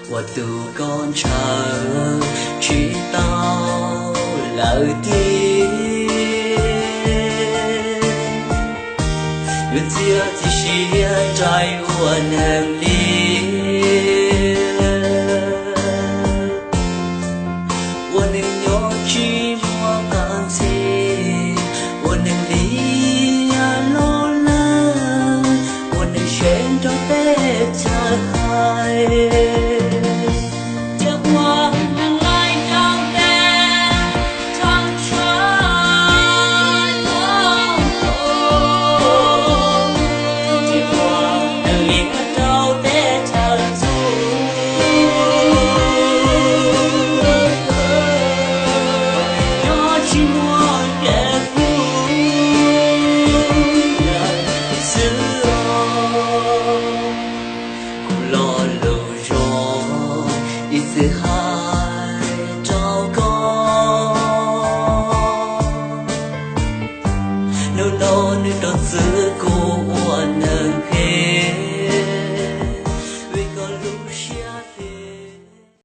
Ua tus koj ntshaw tsis tau lawm tiag, yuav txiav txim siab rais ua neeg li. Ua neeg nyob tsis muaj qab ntxhi, ua neeg li yam loj lawm, ua neeg seb nrog teb chaws hais. Ces ua neeg laij rau teb chaws tshua, ces ua neeg li rau teb chaws txhua, nyob tsis muaj kev hlub xwb os. Kuv lo lus zoo ib txwm hais rau koj, hnub no nws rau txwv kuv ua neeg phem.